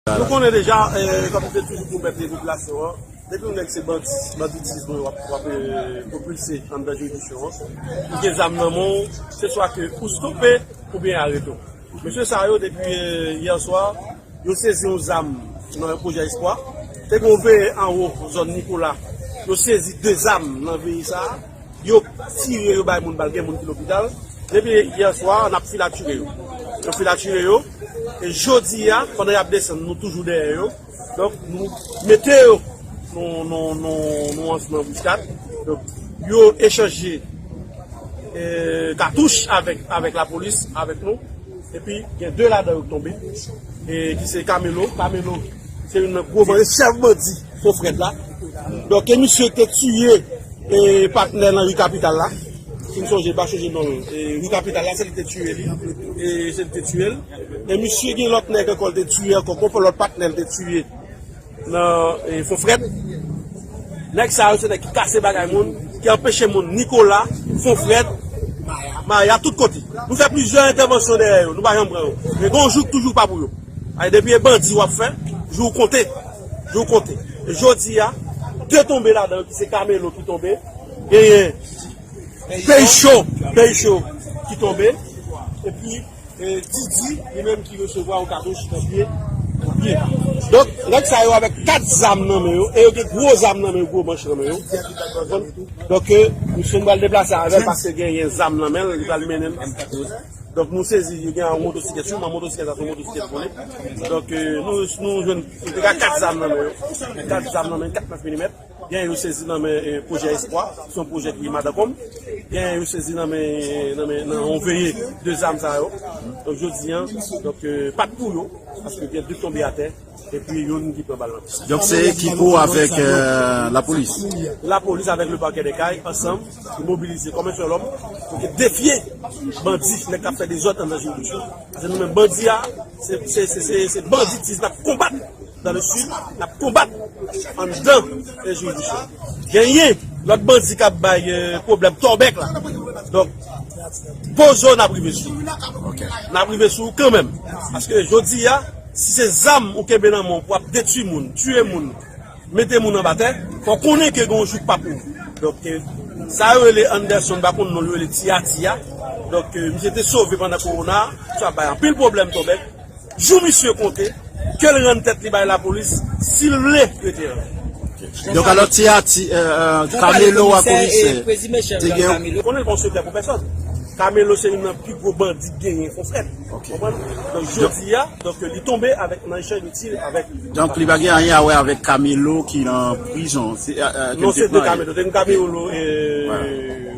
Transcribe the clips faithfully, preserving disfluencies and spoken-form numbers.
Nou konnen deja, eh, kòm m te toujou pwomèt popilasyon an, depi yon nèg se bandi, banditis mwen w ap, w ap, eh, pwopilse anndan jiridiksyon an. Ou gen zam nan men w, se swa ke ou stope oubyen arete w. Mesye sa yo, depi, eh, yè swa, yo sezi yon zam nan pwojè Espwa. Te gen yon veye anwo zòn Nikola. Yo sezi de zam nan veye sa a. Yo tire, yo bay moun bal, gen moun ki lopital. Depi yè swa, n ap filatire yo. Yo filatire yo. E jodi a, pandan y ap desann, nou toujou dèyè yo. Donk, nou mete yo nan, nan, nan, nan anbouskad. Donk, yo echanje, eh, katouch avèk, avèk lapolis, avèk nou. Epi, gen de ladan yo k tonbe, e ki se Kamelo. Kamelo, se youn nan gwo bandi, chèf bandi Fon Frèd la. Donk, e misye te tiye, e, patnè nan ri Kapital la. Si m sonje, m pa sonje non l. E, ri Kapital la, se li te tiye li. E, se li te tiye l. E misye gen lòt nèg ankò, l te tiye ankò, konpè lòt patnè l te tiye nan, e, Fon Frèd. Nèg sa yo se nèg ki kase bagay moun, ki anpeche moun Nikola, Fon Frèd, Maya, tout kote. Nou fè plizyè entèvansyon dèyè yo, nou pa janm pran yo. Men gon jou k toujou pa pou yo. Ay, depi e bandi w ap fè, jou w konte. Jou w konte. E jodi a, de tonbe ladan yo, ki se Kamelo ki tonbe, genyen Peyi Cho, Peyi Cho ki tonbe. Epi, e, Didi, li menm ki resevwa yon katouch nan pye, nan pye. Donk, nèg sa yo avèk kat zam nan men yo, e yo gen gwo zam nan men yo, gwo manch nan men yo. Donk, e, misye nou pral deplase avè l paske genyen zam nan men l, li pral mennen l. Donk, nou sezi, yo gen yon motosiklèt, sou motosiklèt sa, se yon motosiklèt vole. Donk, e, nou, nou jwenn, nou te gen kat zam nan men yo. Kat zam nan men, kat nèf milimèt. Gen yo sezi nan men, e, pwojè Espwa, se yon pwojè ki madankonm. Gen yo sezi nan men, nan men, nan yon veye de zam sa yo. Donk, jodi a, donk, e, pa t pou yo, paske gen de tonbe atè, epi youn ki pran bal nan pye. Donk, se ekip ou avèk, e, lapolis? Lapolis avèk le parquet des Cayes, ansanm, nou mobilize kòm yon sèl òm, pou ke defye bandi, nèg k ap fè dezòd anndan jiridiksyon. Paske nou menm bandi a, se, se, se, se, se banditis n ap konbat. Dans le sud, n ap konbat anndan, e, jiridiksyon. Genyen lòt bandi k ap bay, e, pwoblèm Tòbèk la. Donk, poze w, n ap rive sou ou. Ok. N ap rive sou ou kanmenm. Paske jodi a, si se zam ou kenbe nan men w pou w ap detwi moun, tiye moun, mete moun anba tè, fò w konnen ke gen yon jou k pa pou ou. Donk, e, sa yo rele Anderson, m pa konn non l, yo rele Ti Ati a. Donk, e, misye te sove pandan kowona, sa bay anpil pwoblèm Tòbèk. Jou misye konte, ke l rann tèt li bay lapolis, si l vle rete an. Donk, alò, Ti Ati, e, e, Kamelo a komisè, te gen. Ou konnen l pa yon sekrè pou pèsòn. Kamelo se youn nan pi gwo bandi k genyen Fon Frèd. Ok. Konprann? Donk, jodi a, donk, li tonbe avèk, nan echanj de tir avèk. Donk, li pa gen anyen a wè avèk Kamelo ki nan prizon. Se, e, e, non, se de Kamelo. Te gen Kamelo, e,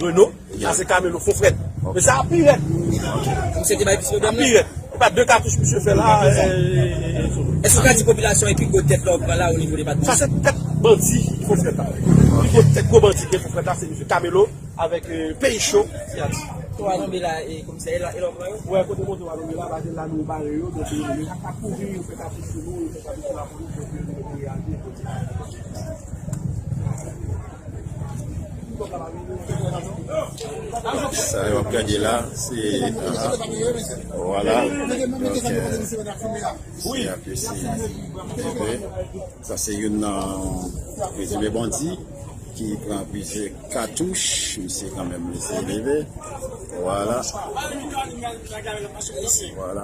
Reno. Sa se Kamelo Fon Frèd. Men sa a pi rèd. Misye te bay plis pwoblèm la. Pi rèd. E pa de katouch misye fè la. Èske w ka di popilasyon e pi gwo tèt la w pran la o nivo depatman? Sa se tèt bandi Fon Frèd la. Pi gwo tèt gwo bandi ke Fon Frèd la, se misye Kamelo avèk, e, Peyi Cho, Ti Ati. Twa tonbe la, e, komisè, e la, e la w pran yo? Wè, kote monte w a tonbe la, paske la nou bare yo, donk yo, yo pa kouvri, yo fè katouch sou nou, yo fè katouch sou lapolis, donk yo, yo reyaji. Sa yo ap gade la, se, a, vwala. Donk, e, se apre se, ok. Sa se youn nan prezime bandi ki pran plizyè katouch. Misye kanmenm, misye leve. Vwala. Vwala. Vwala.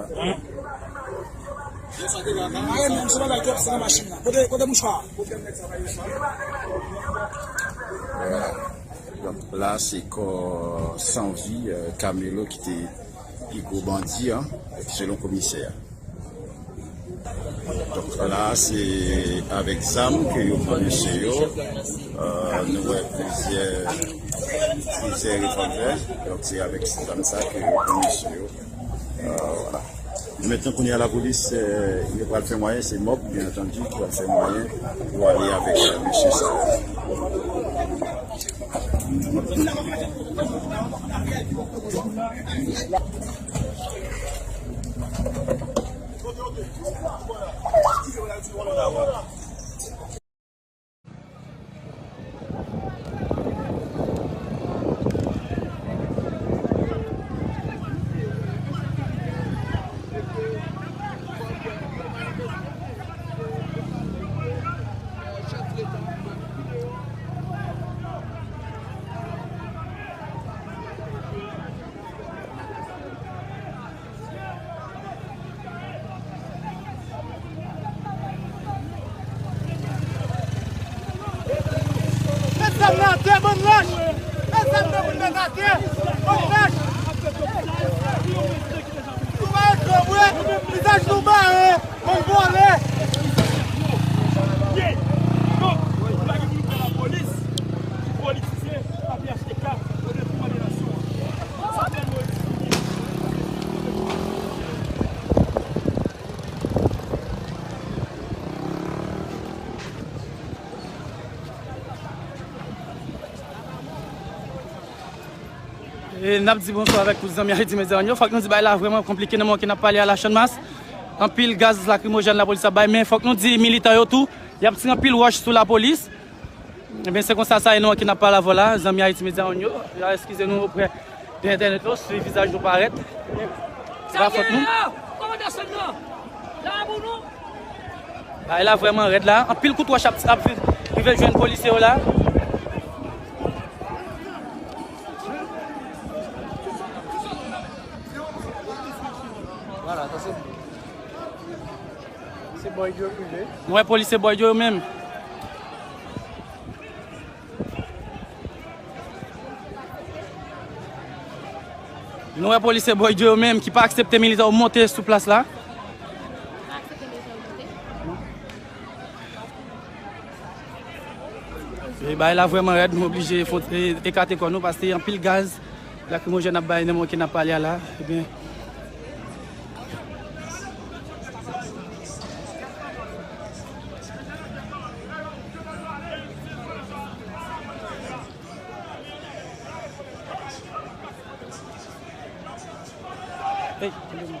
Donk, la, se kò san vi, e, Kamelo ki te pi gwo bandi an, selon komisè a. Donk, la, se avèk zam ke yo pran mesye yo. E, nou wè plizyè, plizyè revòlvè. Donk, se avèk zam sa ke yo pran mesye yo. E, vwala. Mentnan, kounye a, lapolis, e, yo pral fè mwayen, se mòb, byen antandi, ki pral fè mwayen pou ale avèk, e, mesye sa. E zam nan pou n atake. Bon, lach. Nou pa yon granmoun, vizaj nou bare, moun vòlè. Ye. Donk, nou pa gen pou nou pran lapolis, politizye, pa P H T K, o detrimè de nasyon an. Sa fè nou eksprime. E n ap di bonswa avèk tout zanmi Ayiti Medya yo. Fòk nou di bagay la vrèman konplike nan moman ke n ap pale a la Channmas. Anpil gaz lakrimojèn lapolis ap bay, men fòk nou di militan yo tou, y ap tire anpil wòch sou lapolis. Ebyen, se konsa sa ye nan moman ke n ap pale avè w la, zanmi Ayiti Medya yo. Ya, eskize nou oprè de entènèt yo, si vizaj nou parèt. Se pa fòt nou. Bagay la vrèman rèd la. Anpil kout wòch ap, ap rive jwenn polisye yo la. Vwala, sa se, se Boy Joe prive. Nou wè polisye Boy Joe yo menm. Nou wè polisye Boy Joe yo menm ki pa aksepte militè yo monte sou plas la. E bagay la vrèman rèd, nou oblije fon-, e, ekate kò nou paske anpil gaz lakrimojèn ap bay nan moman ke n ap pale a la. Ebyen, Ey, tande mwen.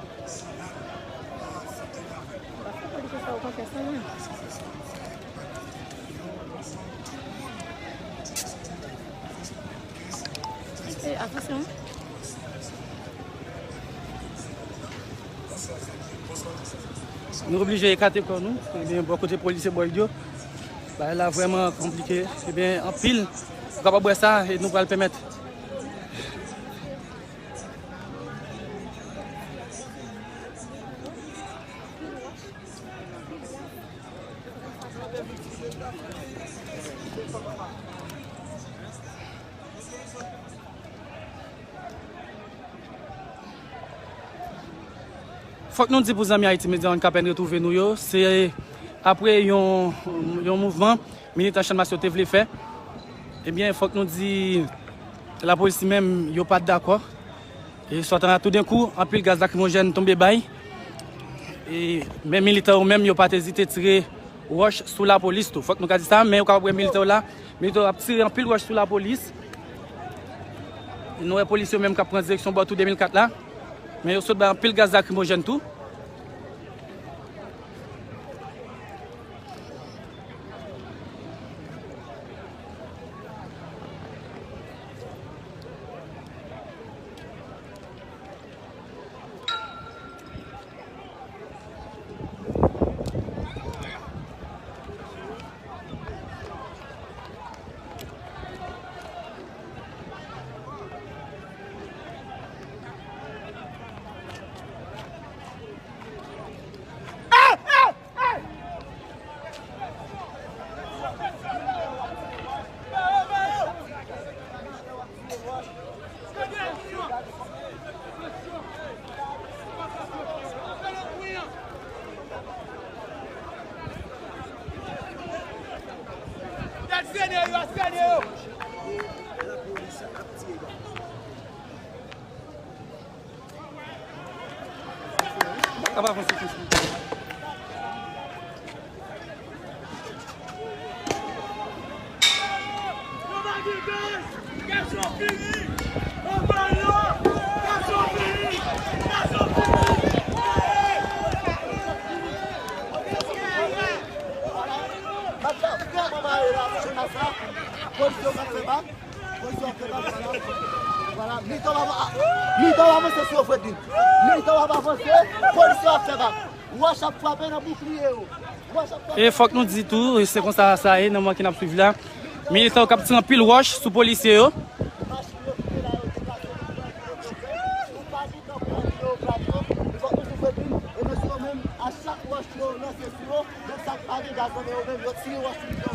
Ey, atansyon. Nou oblije ekate kò nou. Ebyen, bò kote polisye Boy Joe, bagay la vrèman konplike. Ebyen, anpil, ou kapab wè sa, e nou pral pèmèt Fòk nou di pou zanmi Ayiti Medya One k apèn retwouve nou yo, se apre yon, yon mouvman militan Channmas yo te vle fè. Ebyen, fòk nou di lapolis li menm, yo pa t dakò. E sòtan la, toudenkou, anpil gaz lakrimojèn tonbe bay. E, men militan yo menm, yo pa t ezite tire wòch sou lapolis tou. Fòk nou ka di sa, men ou kapab wè militè yo la. Militè yo ap tire anpil wòch sou lapolis. Nou wè polis yo menm k ap pran direksyon bò tou de mil kat la. Men yo sot bay anpil gaz lakrimojèn tou. Ap avanse konsa. Polisye yo pa fè bak. Polisye yo ap fè bak. Vwala, militan w ap, militan w ap avanse sou yo, Freddy. Militan w ap avanse, polisye yo ap fè bak. Wòch ap frape nan boukliye yo. Wòch ap frape. E fòk nou di tou, e se konsa sa ye nan moman ke n ap swiv la. Militan yo k ap tire anpil wòch sou polisye yo. Machin yo kite la, yo deplase. Nou pa di tankou anpil yo frape yo. E fòk nou di Freddy, e mesye yo menm, a chak wòch yo lanse sou yo, donk sa k pa gen gaz nan men yo menm, yo tire wòch sou yo.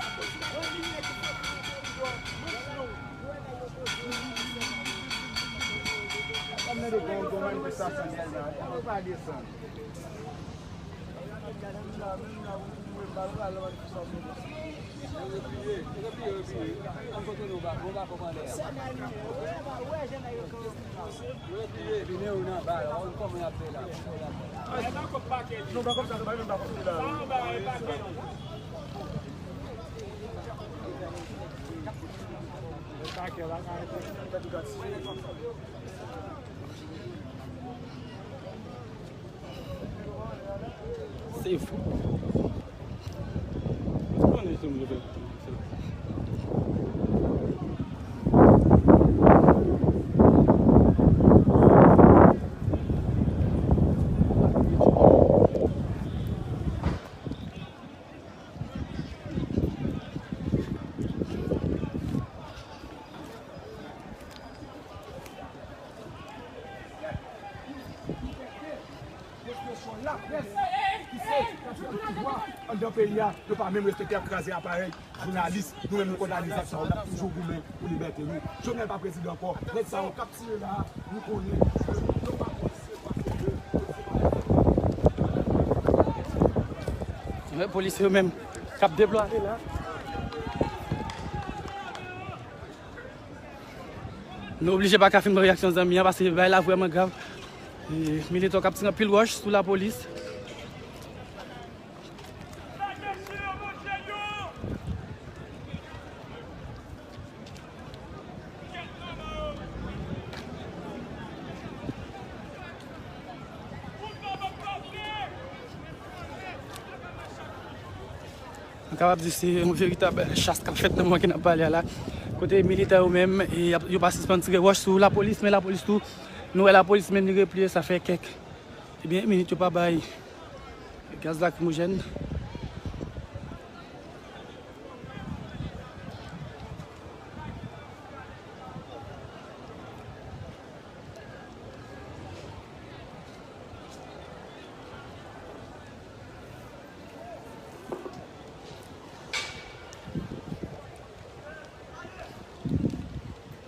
Sa mande gon, gon manifestasyon dèyè la, yo pa desann. Se fou. Ou konnen se moun yo fè. Ekspresyon laprès ki se prensipal pouvwa anndan peyi a, yo pa menm respekte, y ap kraze aparèy jounalis. Nou menm, nou kondane zak sa yo, n ap toujou goumen pou libète nou. Jovenel pa prezidan ankò. Nèg sa yo k ap tire la a, nou konnen yo pa polisye, paske yo se pa. Wè, polisye yo menm k ap deplwaye la. Nou oblije pa ka fin pran reyaksyon zanmi an, paske bagay la vrèman grav. E, militan k ap tire anpil wòch sou lapolis. Nou kapab di se yon veritab chas k ap fèt nan moman ke n ap pale a la. Kote militè yo menm, e, y ap, yo pa sispann tire wòch sou lapolis, men lapolis tou, nou wè lapolis menm li repliye, sa fè kèk Ebyen, minit yo pa bay gaz lakrimojèn.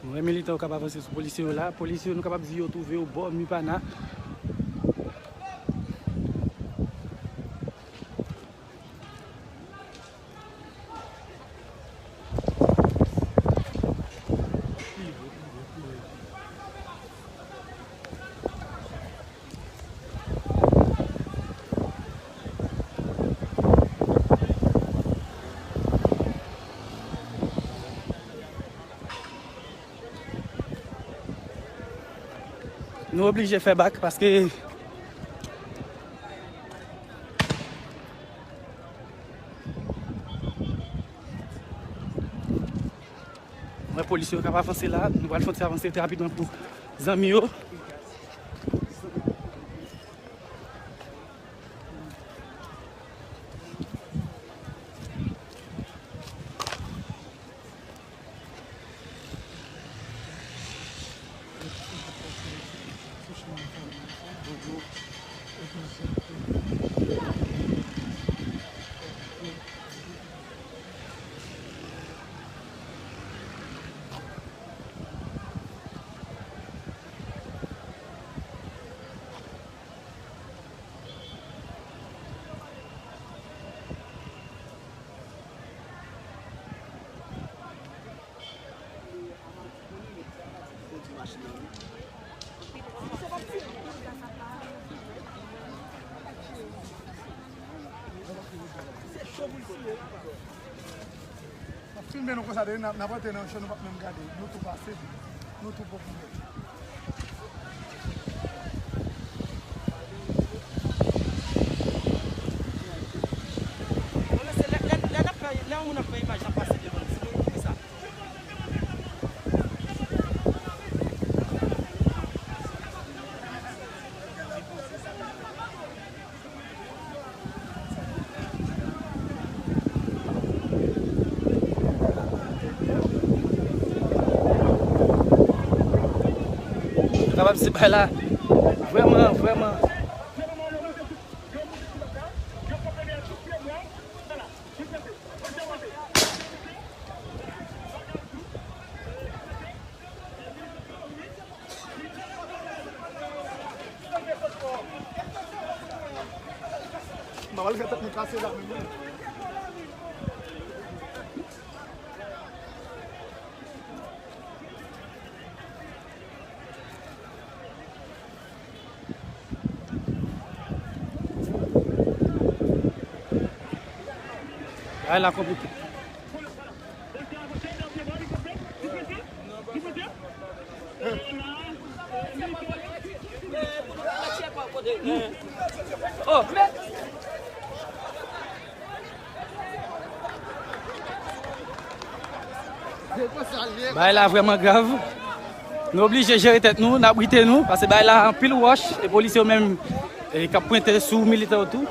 Nou wè militan yo k ap avanse sou polisye yo la. Polisye yo, nou kapab di yo twouve yo bò Mipana. Nou oblije fè bak paske mwen polis yo k ap avanse la. Nou pral fè yon ti avanse trè rapidman pou zanmi yo. N ap filme nou konsa, depi n ap, n ap antre nan cho, nou p ap menm gade. Nou tou pase, nou tou popilè. Bon, men se lè, lè, lè n ap fè, lè yon moun ap fè imaj, n ap pase devan l, si nou okipe sa. Yo kapab di bay la vrèman, vrèman. Mwen wè l fè tèt mwen kase la menm. Bagay la konplike. Oh, men. Bagay la vrèman grav. Nou oblije jere tèt nou, n abrite nou, paske bagay la anpil wòch, e polisye yo menm, e, k ap pwente sou militan yo tou.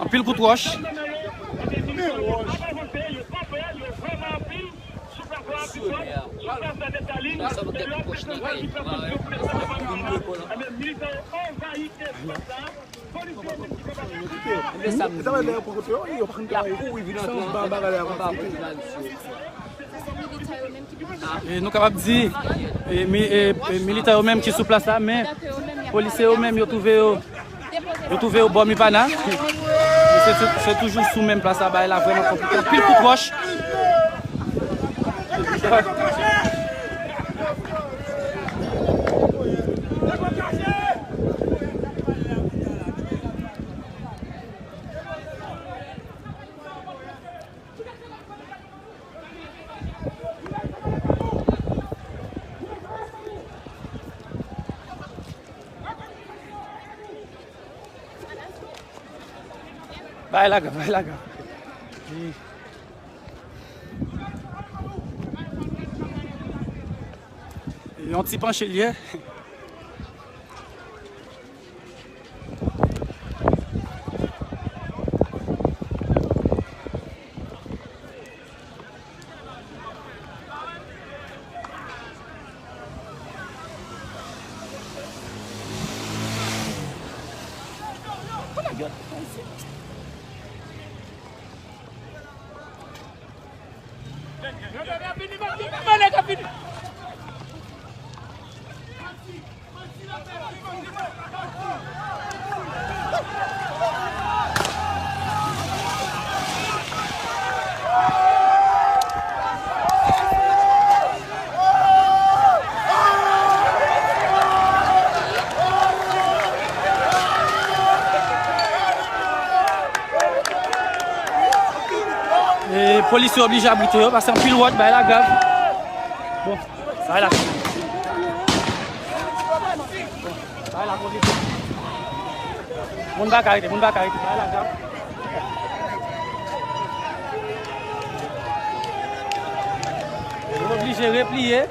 Anpil kout wòch. E nou kapab di, e, mi-, e, e, militan yo menm ki sou plas la, men polisye yo menm, yo twouve yo, yo twouve yo bò Mipana. Se, se, se toujou sou menm plas la, bagay la vrèman konplike. Anpil kout wòch. Bay laga, bay laga. Yon ti panche l ye. E polis yo oblije abrite yo, paske anpil wòd, bagay la grav. Bon, bagay la. Bon, bagay la konplike. Moun pa ka rete, moun pa ka rete, bagay la grav. Yo oblije repliye.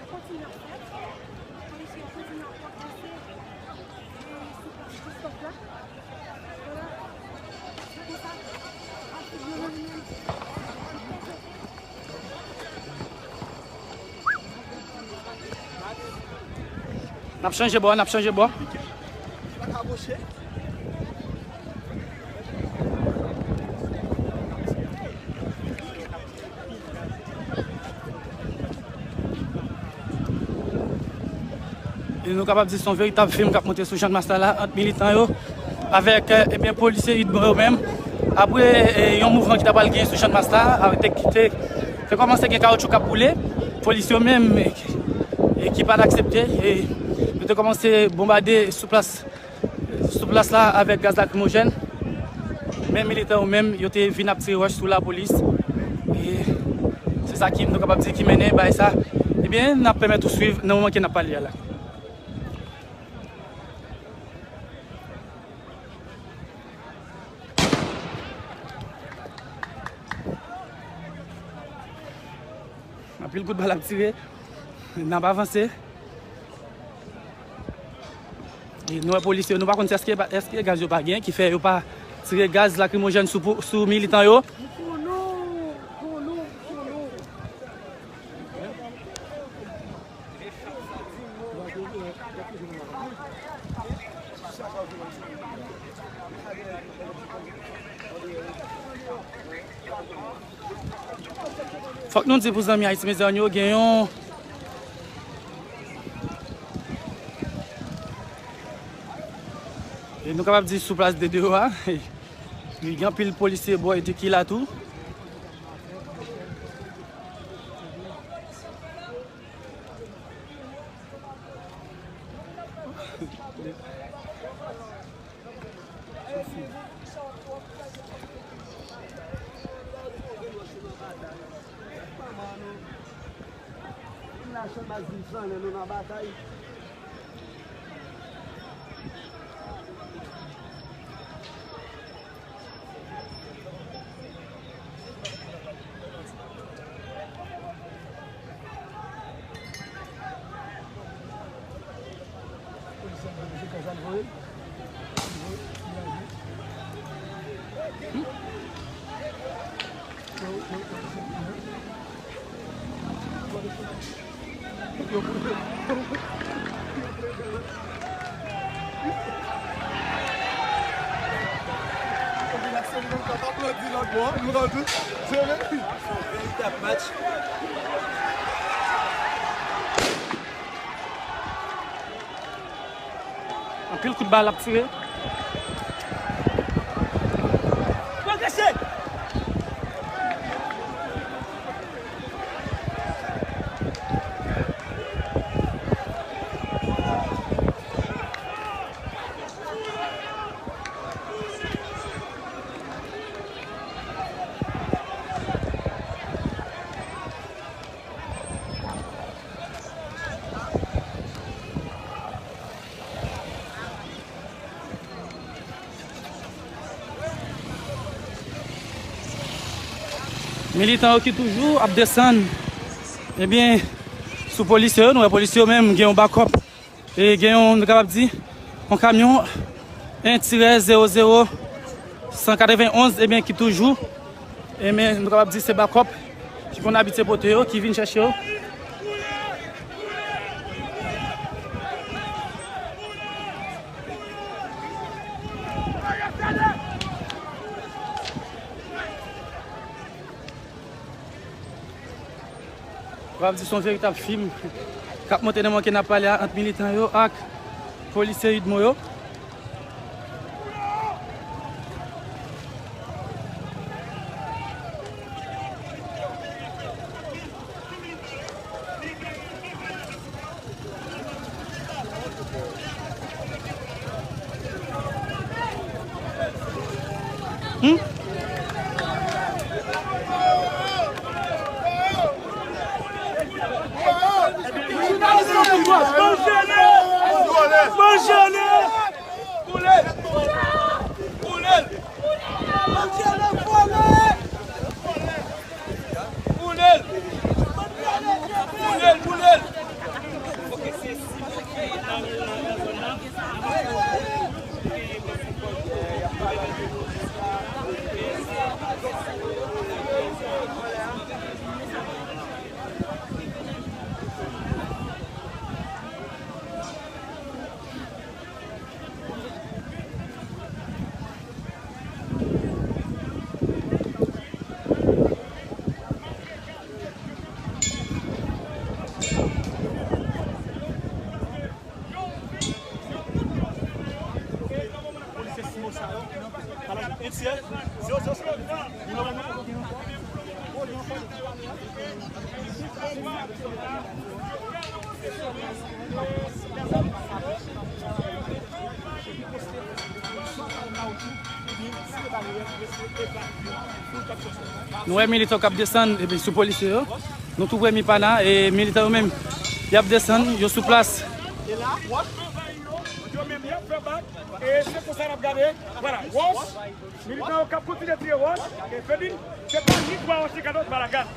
Kontinye ap fèt. Polisye yo kontinye ap pwogrese, e, sou plas Christophe la. Vwala. Se konsa, ap figure li menm. N ap chanje bò, n ap chanje bò. E nou kapab di se yon veritab fim k ap monte sou Channmas la, ant militan yo avèk, eh, ebyen, polisye Udmo yo menm. Apre, eh, yon mouvman ki ta pral genyen sou Channmas la, a, te, te, te kòmanse gen kawoutchou k ap boule, polis yo menm, eh, eh, ki pa t aksepte, eh, yo te kòmanse bonbade sou plas sou plas la avèk gaz lakrimojèn. Men militè yo menm, yo te vin ap tire wòch sou lapolis. E se sa ki, nou kapab di, ki mennen bagay sa. Ebyen, n ap pèmèt ou swiv nan moman ke n ap pale a la. Anpil kout bal ap tire. N ap avanse. E nou wè polisye yo, nou pa konn si èske, èske gaz yo pa gen, ki fè yo pa tire gaz lakrimojèn sou, sou militan yo. Fòk nou di pou zanmi Haïti Media yo gen yon, e nou kapab di sou plas de deyò a, gen anpil polisye bò ete ki la tou. Veritab match. Anpil kout bal ap tire. Pwogrese! Militan yo ki toujou ap desann, ebyen, sou polisye yo, nou wè polisye yo menm gen yon bakòp. E gen yon, nou kapab di, yon kamyon en tirè zewo zewo san katrevenn onz, ebyen, ki toujou, ebyen, nou kapab di se bakòp ki konn abitye pote yo, ki vin chèche yo. Kapab di se yon veritab fim k ap monte nan moman ke n ap pale a ant militan yo ak polisye UDMO yo. Hmm? Boule l! Boule l! Boule l! Boule l! Nou wè militan k ap desann epi sou polisye yo. Nou tou prè Mipana e militan yo menm, y ap desann, yo sou plas. E la, wòch, yo menm y ap fè bak. E se konsa n ap gade. Vwala, wòch. Militan yo k ap kontinye tire wòch. E Fedin, se pa ni twa wòch li ka dòt, Malagan.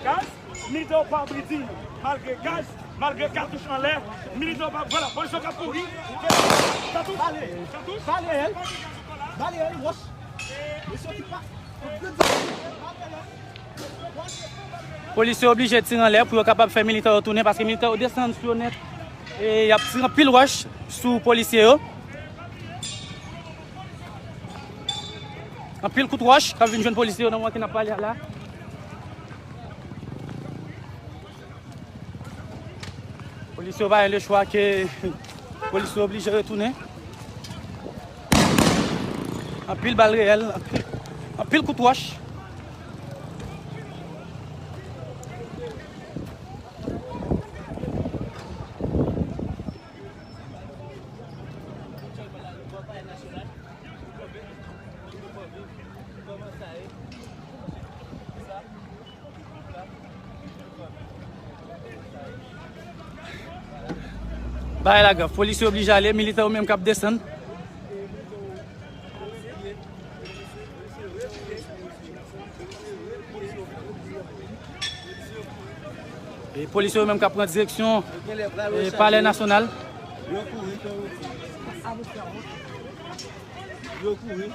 Gaz, militan yo pa abri diy. Malgre gaz, malgre katouch anlè, militan yo pa, vwala, polisye yo k ap kouri. Katouch, katouch. Bale l. Bale l, wòch. Mesye ki pa. Polisye oblije tire anlè pou yo kapab fè militan yo tounen, paske militan yo desann sou yo nèt. E y ap tire anpil wòch sou polisye yo. Anpil kout wòch k ap vin jwenn polisye yo nan moman ke n ap pale a la. Polisye yo pa gen lechwa ke polisye yo oblije retounen. Anpil bal reyèl, anpil, anpil kout wòch. Bagay la grav. Polisye oblije ale, militan yo menm k ap desann. E polisye yo menm k ap pran direksyon, e, Palè Nasyonal. Yo kouri.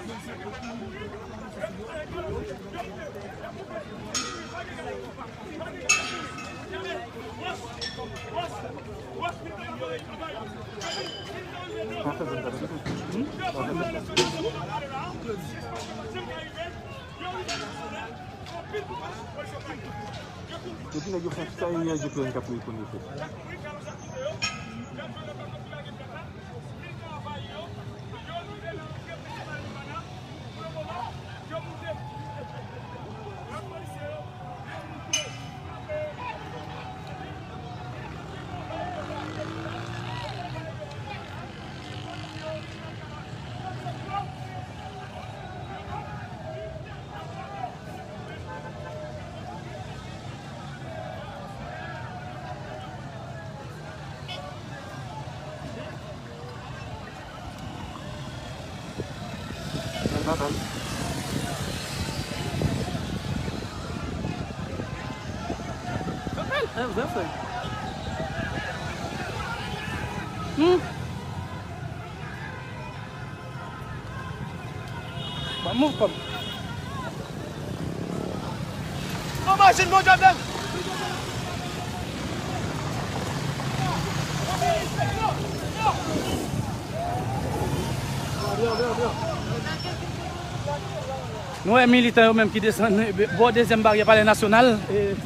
Epi nèg yo fè sa, yo di ke n ka pou rekonn yo fè. Vre, vre, frè. Hmm. Bon, move kòm. Bon, machin, bon djab, dam. Nou wè militan yo menm ki desann, eh, bò dezyèm baryè Palè Nasyonal. E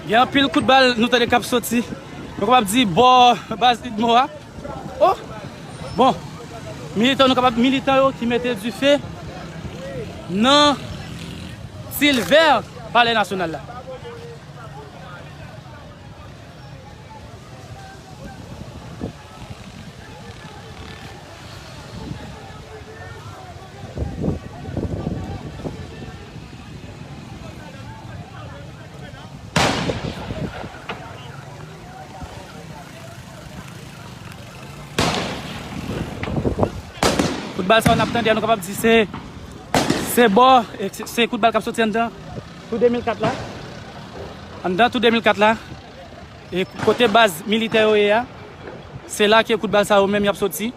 Gen anpil kout bal nou tande k ap soti. Nou kapab di bò baz Idmo a. Oh! Bon, militan, nou kapab, militan yo ki mete dife nan silvè Palè Nasyonal la. Kout bal sa yo n ap tande a, nou kapab di se, se bò, e se, se kout bal k ap soti anndan tou de mil kat la. Anndan tou de mil kat la. E kote baz militè yo ye a, se la ke kout bal sa yo menm y ap soti.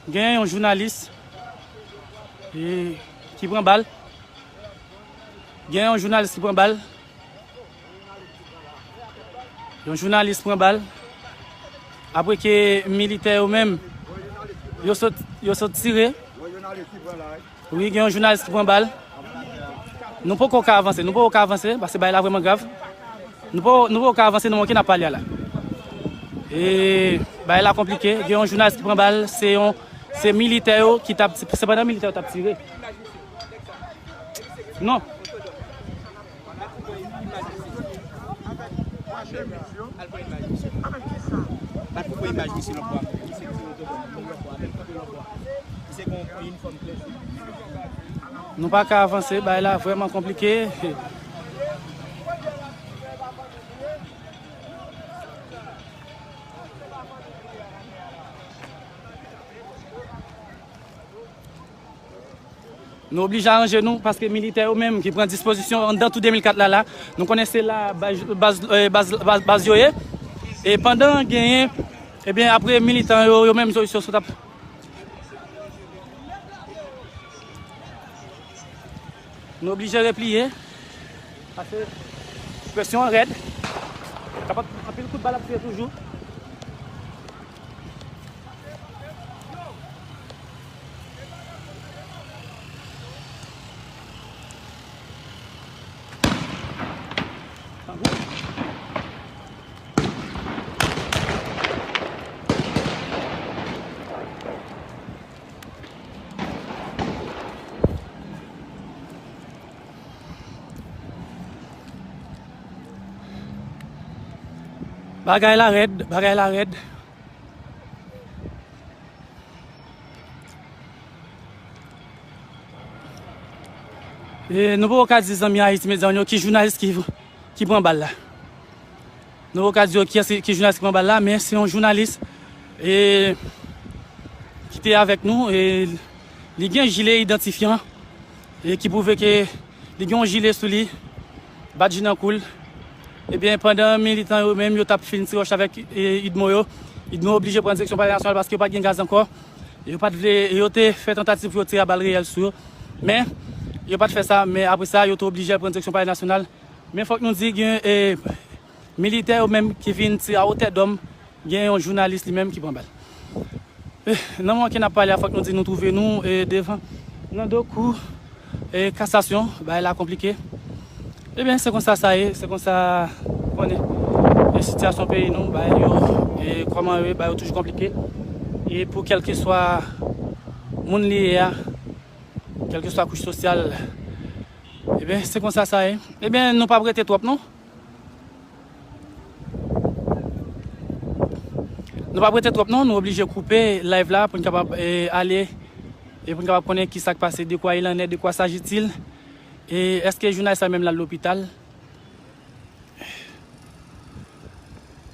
Gen yon jounalis, e, ki pran bal. Gen yon jounalis ki pran bal. Yon jounalis pran bal. Apre ke militè yo menm, yo sot, yo sot tire. Wi, gen yon jounalis ki pran bal. Nou poko ka avanse, nou poko ka avanse, paske bagay la vrèman grav. Nou poko, nou poko ka avanse nan moman ke n ap pale a la. E bagay la konplike. Gen yon jounalis ki pran bal, se yon, se militè yo ki t ap, se pandan militè yo t ap tire. Non. Nou pa ka avanse, bagay la vrèman konplike. Nou oblije aranje nou, paske militè yo menm ki pran dispozisyon anndan tou de mil kat la, la, nou konnen se la baz, baz, eh, baz, baz, baz yo ye. E pandan genyen, ebyen, apre militan yo, yo menm, yo, yo sot ap Nou oblije repliye. Paske presyon an rèd. Kapab anpil kout bal ap tire toujou. Bagay la rèd, bagay la rèd. E nou poko ka di zanmi Ayiti Medya yo ki jounalis ki, ki pran bal la. Nou poko ka di yo kiyès ki jounalis ki pran bal la, men se yon jounalis, e, ki te avèk nou, e li gen jile idantifyan, e ki pwouve ke li gen yon jile sou li, badji nan kou l. Ebyen, pandan militan yo menm, yo t ap fin tire wòch avèk, e, idmo yo, idmo oblije pran direksyon Palè Nasyonal paske yo pa t gen gaz ankò. Yo pa t vle, yo te fè tantativ pou yo tire a bal reyèl sou yo. Men, yo pa t fè sa, men apre sa, yo te oblije al pran direksyon Palè Nasyonal. Men fòk nou di gen, e, militè yo menm ki vin tire a wotè dòm, gen yon jounalis li menm ki pran bal. E, nan moman ke n ap pale a, fòk nou di nou twouve nou, e, devan, nan do kou, e, kasasyon, bagay la konplike. Ebyen, se konsa sa ye, se konsa konnen. E sitiyasyon peyi nou, bagay yo, e kòman yo ye, bagay yo toujou konplike. E pou kèlkeswa moun li ye a, kèlkeswa kouch sosyal, ebyen, se konsa sa ye. Ebyen, nou p ap rete twòp non. Nou p ap rete twòp non, nou oblije koupe live la pou n kapab eh, ale e pou n kapab konnen ki sa k pase, de quoi il en est, de quoi s'agit-il. E èske jounalis la menm l al lopital?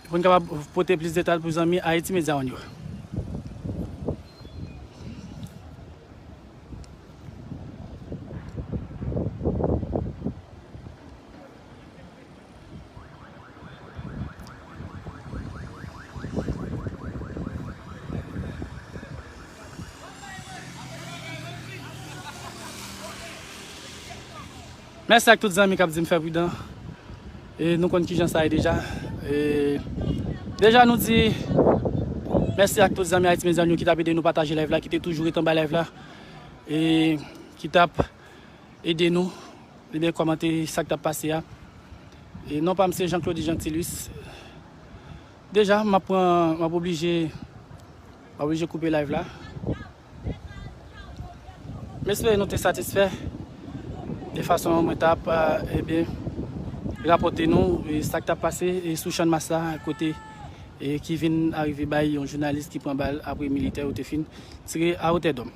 Pou n kapab pote plis detay pou zanmi Haiti Media One yo. Mèsi ak tout zanmi k ap di m fè pridan. E nou konn kijan sa ye deja. E deja nou di mèsi ak tout zanmi Haiti Media One yo ki t ap ede nou pataje live la, ki te toujou ret anba live la. E ki t ap ede nou, ebyen kòmante sa k t ap pase a. E non pa m se Jean Claude Jeantilus. Deja, m ap pran, m ap oblije, m ap oblije koupe live la. M espere nou te satisfè de fason mwen t ap, eh, ebyen, rapòte nou eh, sa k t ap pase eh, sou Channmas la, kote eh, ki vin arive bay yon jounalis ki pran bal apre militè yo te fin tire a otè dòm.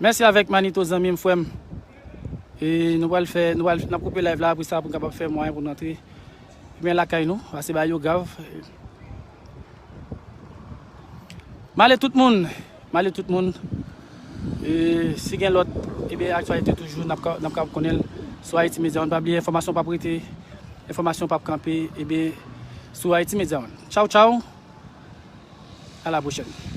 Mèsi avèk Manito, zanmi m, frè m. E nou pral fè, nou pral, n ap koupe live la, apre sa pou n kapab fè mwayen pou n antre. Men lakay nou, pase bagay yo grav. M ale tout moun, m ale tout moun. E si gen lòt, ebyen aktyalite toujou, n ap ka- n ap kapab konnen l sou Haiti Media One. Pa bliye, enfòmasyon p ap rete, enfòmasyon p ap kanpe, ebyen sou Haiti Media One. Tchaw, tchaw, a la pwochèn.